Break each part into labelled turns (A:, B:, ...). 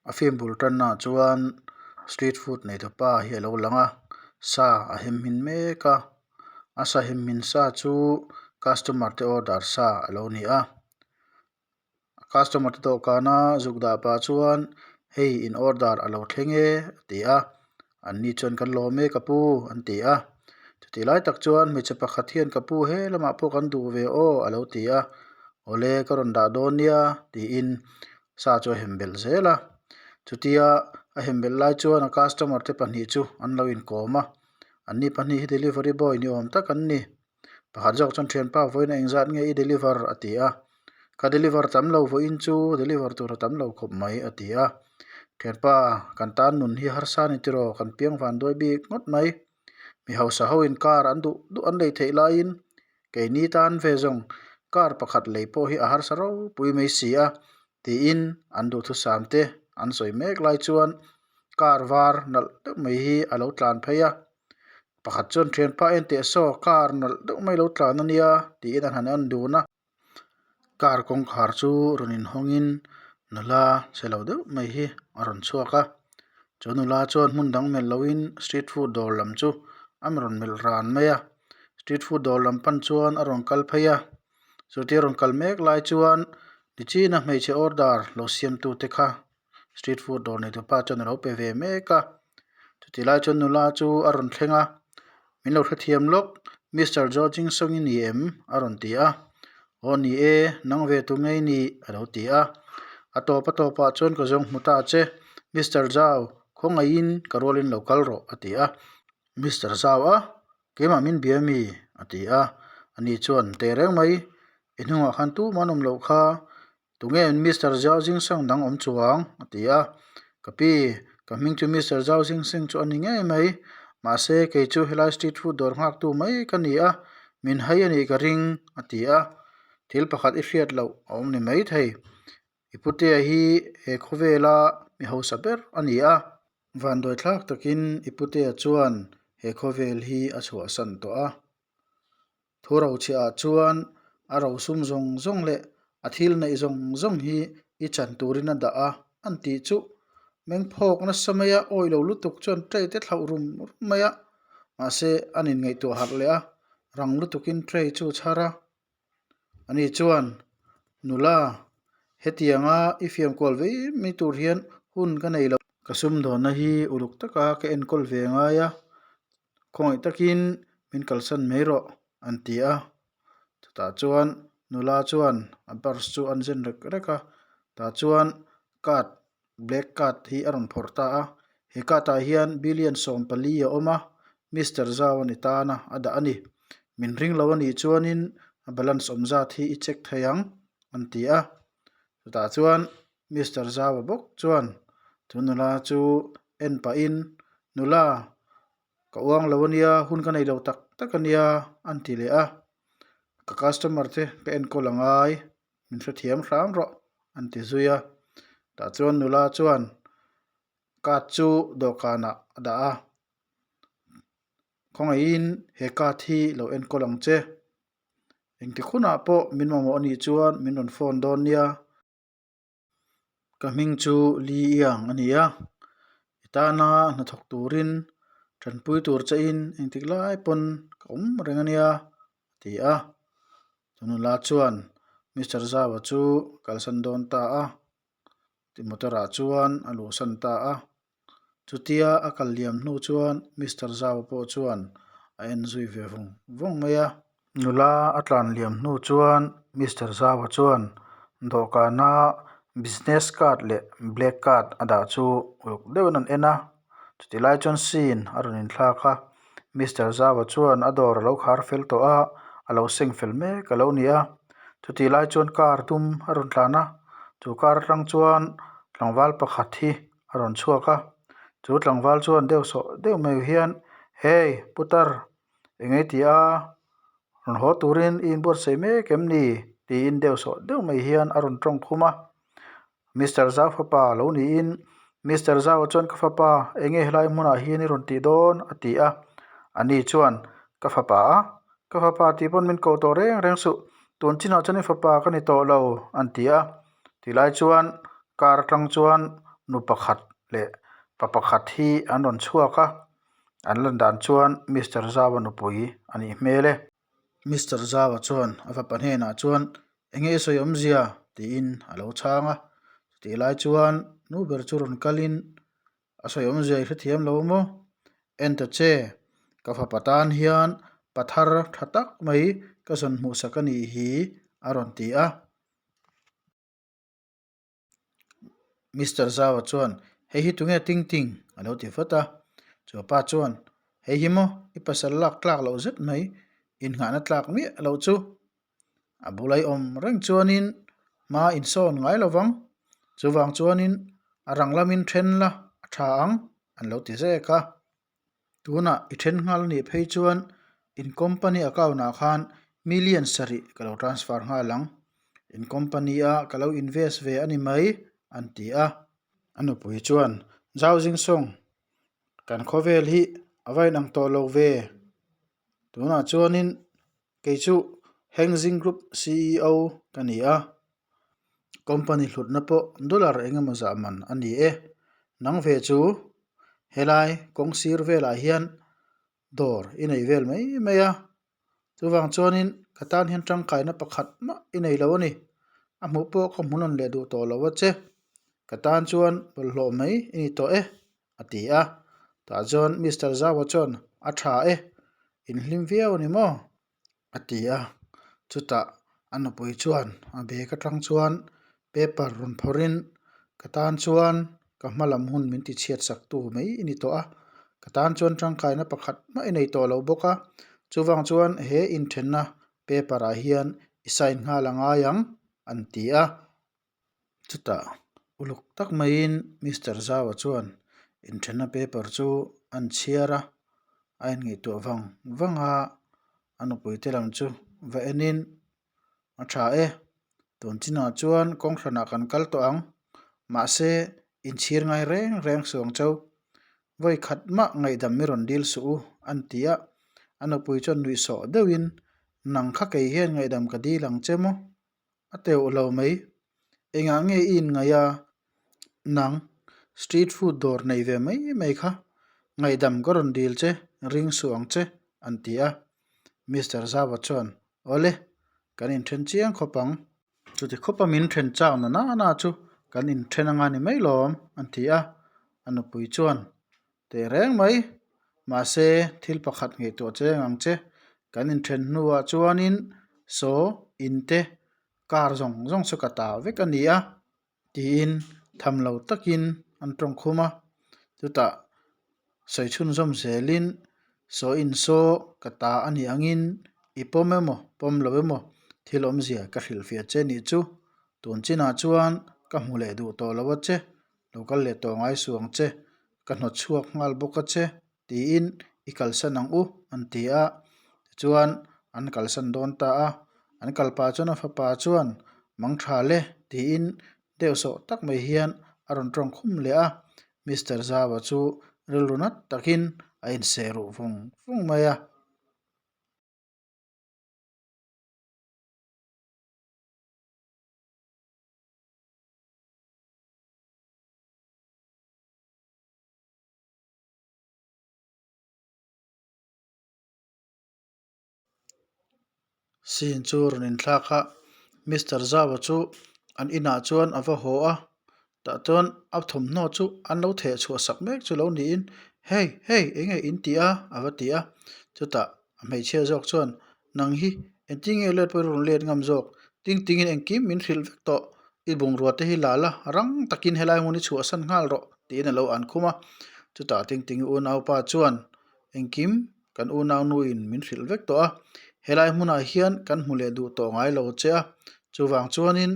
A: A film bul tanna ah chuan street food nei tu pa hi alo lang a sa a hem hmin mek a a sa hem hmin sa chu customer te order sa alo ni a customer te dawhkana zuk dah pah chuan hei in order alo thleng e a ti a an ni chuan kan lawm e ka pu an ti a chutih lai tak chuan hmeichhe pakhat hian ka pu he lamah pawh kan duh ve aw alo ti a awle ka rawn dah dawn nia tiin sa chu a hem belh zel a chutia a hem belh lai chuan a customer te pahnih chu an lo inkawm a an ni pahnih hi delivery boy ni awm tak an ni pakhat zawk chuan thianpa vawiin a engzat nge i deliver a ti a ka deliver tam lo vawiin chu deliver tur a tam lo khawp mai a ti a thianpa kan tan nun hi harsa a ni tiraw kan piang van duai bik ngawt mai mi hausa ho in car an duh duh an lei theih laiin keini tan ve zawng car pakhat lei pawh hi a harsa ropui mai si a tiin an duhthusam te an sawi mek lai chuan car var nalh deuh mai hi a lo tlan phei a pakhat chuan thianpa en teh saw car nalh deuh mai lo tlan a nia tiin a han en dun a. Car kawngkhar chu rawn inhawngin nula chhe lo deuh mai hi a rawn chhuak a chu nula chuan hmun dang melh loin street food dawr lam chu a rawn melh ran mai a street food dawr lam pan chuan a rawn kal phei a chutia rawn kal mek lai chuan nichina hmeichhe order lo siam tu te kha street food dawr nei tupa chuan alo pe ve mek a chutih lai chuan nula chu a rawn thleng a min lo hrethiam lawk mister George Singh i ni em a rawn ti a aw ni e nang ve tu ngei ni a lo ti a a tawp a tawp ah chuan ka zawng hmu ta che mister Zau khawngaihin ka rualin lo kal rawh a ti a mister Zau a keimah min bia mi a ti a ani chuan teh reng mai i hnungah khan tumah an awm loh kha. Tunge Mister Zhao Jingsang dang awm chuang? a ti a. Ka pi, ka hming chu Mister Zhao Jingsing chu a ni ngei mai. Mahse, kei chu helai street food dawr nghaktu mai ka ni a, min hai a nih ka ring, a ti a. Thil pakhat i hriat loh a awm ni maithei. I putea hi he khawvela mi hausa ber a ni a. Vanduaithlak takin i putea chuan he khawvel hi a chhuahsan tawh a. Thu rochhiah ah chuan a rosum zawng zawng leh a thil neih zawng zawng hi i chan turin a dah a an tih chu mengphawk nasa mai a awi lo lutuk chuan tray te thlauh rum rum mai a mahse an inngaihtuah harh leh a rang lutukin tray chu a chhar a ani chuan nula hetianga i fiamkual vei mai tur hian hun ka nei lo ka sumdawnna hi uluk taka ka enkawl ve ngai a. Khawngaih takin min kalsan mai rawh an ti a chutah chuan nula chuan a purse chu an zen rek rek a tah chuan card black card hi a rawn phawrh ta a he card ah hian billion 14 a awm a mister zau a ni tan a a dah a ni min ring lo a nih chuanin a balance awm zat hi i check thei ang an ti a chutah chuan mister zau a bawk chuan chu nula chu en pahin nula ka uang lo ania hun ka nei lo tak tak ania an ti leh a ka customer te ka enkawl a ngai min hrethiam hram rawh an ti zui a tah chuan nula chuan card chu dawhkanah a dah a khawngaihin he card hi lo enkawl ang che engtik hunah pawh min mamawh anih chuan min rawn phone dawn nia. Ka hming chu Li Yang a ni a, i tana hnathawk turin tanpui tur chein engtik lai pawn ka awm reng a nia a ti a. Chu nula chuan Mister Zau-a chu kalsan dawn ta a, motor ah chuan a luhsan ta a. Chutia a kal liam hnu chuan Mister Zau pawh chuan a en zui ve vung vung mai a. Nula a tlan liam hnu chuan Mister Zau chuan dawhkana business card leh black card a dah chu uluk deuhin an en a. Chutih lai chuan scene a rawn inthlak a, Mister Zau chuan a dawr a lo khar fel tawh a, a lo seng fel mek a lo ni a. Chutih lai chuan car dum a rawn tlan a, chu car atang chuan tlangval pakhat hi a rawn chhuak a chu tlangval chuan deuh sawh deuh mai hian hey putar eng nge ti a rawn haw turin i inbuatsaih mek em ni tiin deuh sawh deuh mai hian a rawn tawng khum a mister zau fapa lo niin mister zau chuan ka fapa eng nge helai hmunah hian i rawn tih dawn a ti a ani chuan ka fapa a ka fapa tih pawn min koh tawh reng reng suh tun chinah chuan i fapa ka ni tawh lo an ti a tilai chuan car atang chuan. Nu pakhat leh pa pakhat hi an rawn chhuak a an lan dan chuan Mister Zau-a nupui a nih hmel e. Mister Zau-a chuan a fapa hnenah chuan eng nge i sawi awmzia tiin a lo chhang a chutih lai chuan nu ber chu rawn kalin A sawi awmzia i hrethiam lo maw? En ta che, ka fapa tan hian pathar tha tak mai ka zawn hmuhsak a nih hi a rawn ti a. Mister Zau-a chuan, Hei hi tunge Ting Ting? a lo ti vat a. Chupa chuan, Hei hi maw i pasal lak tlak loh zet mai, innghahna tlak miah loh chu. A bulai awm reng chuanin hma insawn ngai lo vang. Chuvang chuanin a rang lamin then la a tha ang an lo ti zek a. Tunah i then nghal anih phei chuan in company account ah khan million sarih ka lo transfer nghal ang. In company a ka lo invest ve a ni mai an ti a. A nupui chuan Zau Zingsawng kan khawvel hi a va inang tawh lo ve. Tunah chuanin Kei chu Hengzing Group ceo ka ni a, company hlutna pawh dollar eng emaw zah man a ni e. Nang ve chu helai kawng sir velah hian dawr i nei vel mai mai a, chuvang chuanin ka tan hian tangkaina pakhat mah i nei lo a ni. A hmuh pawh ka hmu nawn leh duh tawh lo a che, ka tan chuan bawlhhlawh mai i ni tawh e. a ti a. Tah chuan Mister Zau-a chuan a tha e, inhlim viau a ni maw? a ti a. Chutah a nupui chuan a bag atang chuan paper rawn phawrhin ka tan chuan ka hma lam hun min ti chhiat sak tu mai i ni tawh a, ka tan chuan tangkaina pakhat mah i nei tawh lo bawk a, chuvang chuan he inthenna paper ah hian i sign nghal a ngai ang an ti a. Chutah uluk tak maiin Mister Zau-a chuan inthenna paper chu an chhiar a, a inngaihtuah vang vang a, a nupui te lam chu va enin a tha e, tun chinah chuan kawng hranah kan kal tawh ang, mahse inchhir ngai reng reng suh ang chau, vawi khat mah ngaihdam i rawn dil suh u an ti a, a nupui chuan nuihsawh deuhin nang kha kei hian ngaihdam ka dil ang che maw? A teuh lo mai. Engah nge i inngaih a? Nang, street food dawr nei ve mai mai kha. Ngaihdam ka rawn dil che, ring suh ang che, an ti a. Mister Zava chuan, Awle, kan inthen chiang khawp ang. Chuti khawpa min then chak na na na chu kan inthen anga ni mai lawm, an ti a. A nupui chuan, Teh reng mai. Mahse, thil pakhat ngaihtuah cheng ang che. Kan inthen hnuah chuanin saw in te car zawng zawng chu ka ta vek a ni a, tiin tham lo takin an tawng khum a. Chutah sawi chhunzawm zelin saw in saw ka ta a nih angin i pawm emaw pawm lo emaw thil awmzia ka hrilhfiah che nih chu. Tun chinah chuan ka hmu leh duh tawh lo a che. Lo kal leh tawh ngai suh ang che, ka hnawt chhuak nghal bawk a che, tiin i kalsan ang u, an ti a. Tichuan, an kalsan dawn ta a. An kal pah chuan a fapa chuan, Mang tha le, tiin deuh sawh tak mai hian a rawn tawng khum leh a. Mister Zau-a chu rilru nat takin a inseh ruh vung vung mai a. Scene chu rawn inthlak a Mister Zau-a chu an inah chuan a va haw a tah chuan a thawmhnaw chu an lo theh chhuah sak mek chu lo niin hei hei eng nge in tih a a va ti a chutah a hmeichhia zawk chuan nang hi engtin nge let pawh i rawn let ngam zawk ting tingin engkim min hrilh vek tawh i bungrua te hi la la rang takin helai hmun hi chhuahsan nghal rawh tiin a lo an khum a chutah ting ting unaupa chuan engkim kan unau nuin min hrilh vek tawh a helai hmunah hian kan hmu leh duh tawh ngai lo che a chuvang chuanin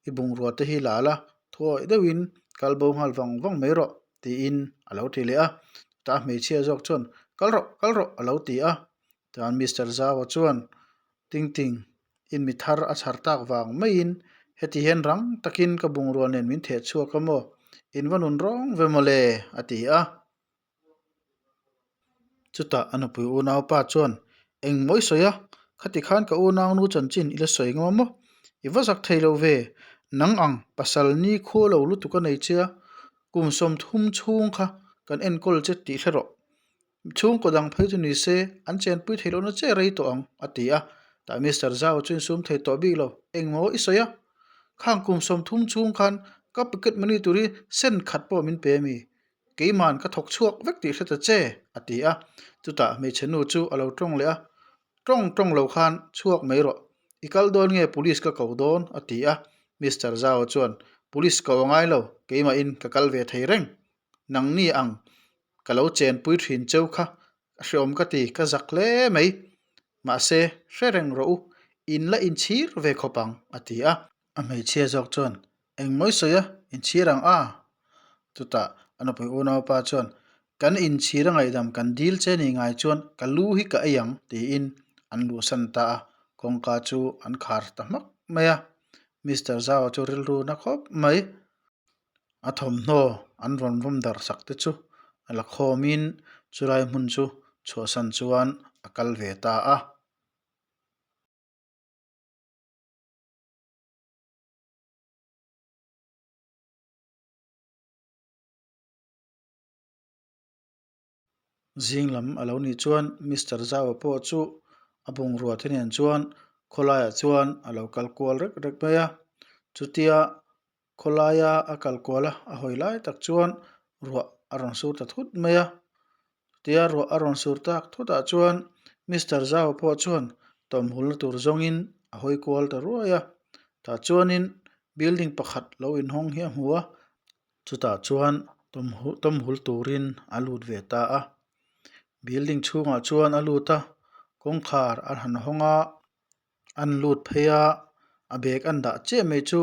A: i bungrua te hi la la thuawih deuhin kal bo nghal vang vang mai rawh tiin a lo ti leh a chutah hmeichhia zawk chuan kal rawh kal rawh a lo ti a chuan Mister Zau-a chuan Ting Ting in mi thar a chhar tak vang maiin heti hian rang takin ka bungrua nen min theh chhuak a maw in va nun rawng ve mawle a ti a. Chutah a nupui unaupa chuan, Eng maw i sawi a? Khati khan ka unaunu chanchin i la sawi ngam a maw? I va zak thei lo ve. Nang ang pasal ni khua lo lutuk a nei che a. Kum 30 chhung kha kan enkawl che tih hre rawh. Chhungkaw dang phei chu ni se an chenpui theih lohna che rei tawh ang, a ti a. Tah Mister Zhao chu insum thei tawh bik lo. Engmaw i sawi a? Khang kum 30 chhung khan ka pocket money tur hi sen khat pawh min pe mi? Keiman ka thawk chhuak vek tih hre ta che, a ti a. Chutah hmeichhe nu chu a lo tawng leh a. Tawng tawng lo khan chhuak mai rawh. I kal dawn nge police ka ko dawn? a ti a. Mister Zhao chuan, Police ko a ngai lo, keimahin ka kal ve thei reng. Nangni ang ka lo chenpui thin cheu kha a hreawm ka ti, ka zak hle mai. Mahse, hre reng rawh u, in la inchhir ve khawp ang, a ti a. A hmeichhia zawk chuan, Engmawi sawi a, inchhir ang a? Chutah a nupui unaupa chuan, Kan inchhir a ngaihdam kan dil che ni ngai chuan ka lu hi ka ei ang, tiin an luhsan ta a, kawngka chu an khar ta hmak mai a. Mister Zau chu rilru na khawp mai. A thawmhnaw an rawn vawm darh sak te chu a la khawmin chulai hmun chu chhuahsan chuan a kal ve ta a. Zing lam a lo nih chuan Mister Zau pawh chu a bungrua te nen chuan khawlaiah chuan a lo kal kual rek rek mai a. Chutia khawlaia a kal kual a a hawi lai tak chuan ruah a rawn sur ta thut mai a. Tia ruah a rawn sur tak thutah chuan Mister Zau pawh chuan tawmhulna tur zawngin a hawi kual ta ruai a. Tah chuanin building pakhat lo inhawng hi a hmu a, chutah chuan tawmhul turin a lut ve ta a. Building chhungah chuan a lut a, kawngkhar a han hawng a. An lut phei a, a bag an dah chiah mai chu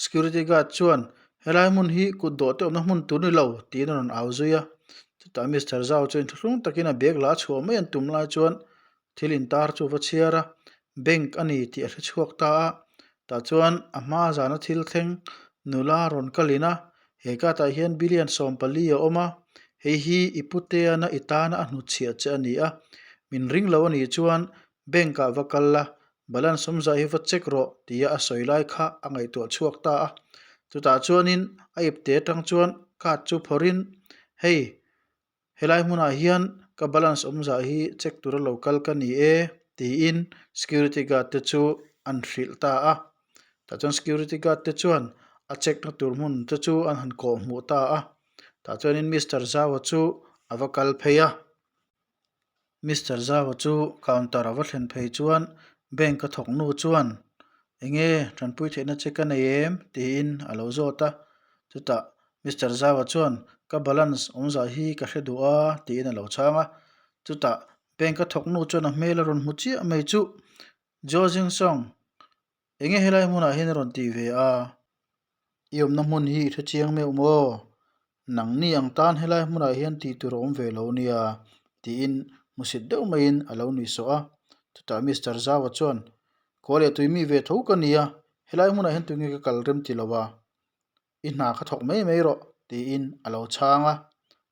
A: security guard chuan helai hmun hi kut dawh te awmna hmun tur ni lo tiin a rawn au zui a. Chutah Mister Zau chuan inthlahrung takin a bag la a chhuah mai an tum lai chuan thil intar chu a va chhiar a, bank a ni tih a hre chhuak ta a. Tah chuan a hma zana thil thleng nula rawn kalin a, he card ah hian billion 14 a awm a, hei hi i puteana i tana a hnutchhiah che a ni a, min ring lo a nih chuan Bank ah va kal la, balance awmzah hi va check rawh tia a sawi lai kha a ngaihtuah chhuak ta a. Chutah chuanin a ipte atang chuan card chu phawrhin, Hei, helai hmunah hian ka balance awmzah hi check tura lo kal ka ni e tiin security guard te chu an hrilh ta a. Tah chuan security guard te chuan a check na tur hmun te chu an han kawh hmuh ta a. Tah chuanin Mister Zau-a chu a va kal phei a. Mister Zau chu counter a va thlen phei chuan bank a thawk nu chuan enge tanpui theihna che ka nei em tiin a lo zawt a chutah Mister Zau chuan ka balance awmzah hi ka hre duh a tiin a lo chhang a chutah bank a thawk nu chuan a hmel a rawn hmu chiah mai chu Joe Jingsong Enge helai hmunah hian a rawn ti ve a, i awmna hmun hi i hre chiang meuh maw? Nangni ang tan helai hmunah hian tih tur a awm ve lo nia tiin hmusit deuh maiin a lo nuih sawh a. Chutah Mister Zau-a chuan, Khua leh tui mi ve tho ka nia, helai hmunah hian tunge ka kal rem ti lo a? I hna kha thawk mai mai rawh tiin a lo chhang a.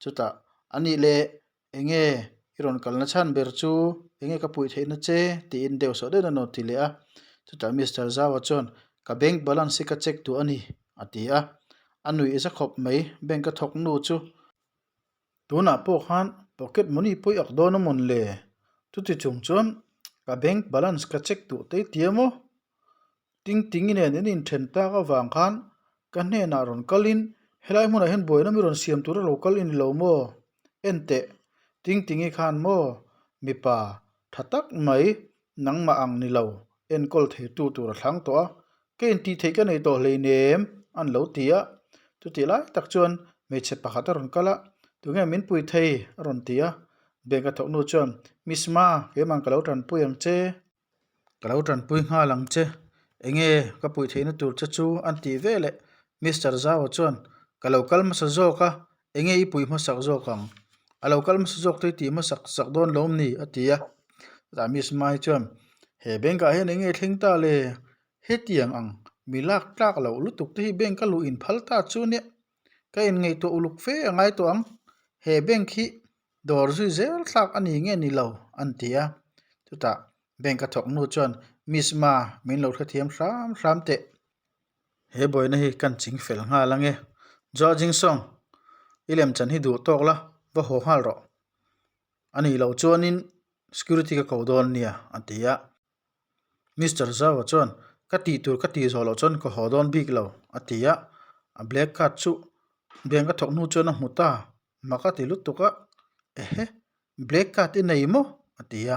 A: Chutah, Anih leh Enge i rawn kalna chhan ber chu enge ka puih theihna che tiin deuh sawh deuhin a rawn ti leh a. Chutah Mister Zau-a chuan ka bank balance hi ka check duh a ni a ti a. A nuih za khawp mai bank a thawk nu chu. Tunah pawh khan pocket money pawh i ak dawn a mawn le? Chuti chung chuan ka bank balance ka check duh tei tia maw? Ting ting nen in inthen tak avang khan ka hnenah rawn kalin helai hmunah hian buaina mi rawn siam tura lo kal i ni lo maw? En teh, Ting tingi khan maw mipa tha tak mai nangmah ang ni lo enkawl theitu tur a thlang tawh a, ka intih theih ka nei tawh hleinem an lo ti a. Chutih lai tak chuan hmeichhe pakhat a rawn kal a, tunge min pui thei a rawn ti a. Bank a thawk nu chuan Miss Ma keimah ka lo tanpui ang che. Ka lo tanpui nghal ang che. Enge ka puih theihna tur che chu an tih ve leh Mister Zau-a chuan ka lo kal hmasa zawk a, enge i puih hmasak zawk ang? A lo kal hmasa zawk te i tih hmasak sak dawn lo awm ni? a ti a. Chutah Miss Mai chuan he bank ah hian enge thleng ta le? Hetiang ang mi lak tlak loh lutuk te hi bank a luh inphal ta chu nia. Ka inngaihtuah uluk fe a ngai tawh ang. He bank hi Dawr zui zel thlak a ni nge ni lo an ti a. Chutah bank a thawk hnu chuan Miss Ma min lo hrethiam hram hram teh. He buaina hi kan ching fel nghal ange. Joa Jingsong. I lemchan hi duh tawk la, va haw nghal rawh. A nih loh chuanin security ka ko dawn nia, a ti a. Mister Zhao chuan, Ka tih tur ka tih zawh loh chuan ka haw dawn bik lo, a ti a. A black card chu bank a thawk hnu chuan a hmu ta, mak a ti lutuk a, Ehe, black card i nei maw? a ti a.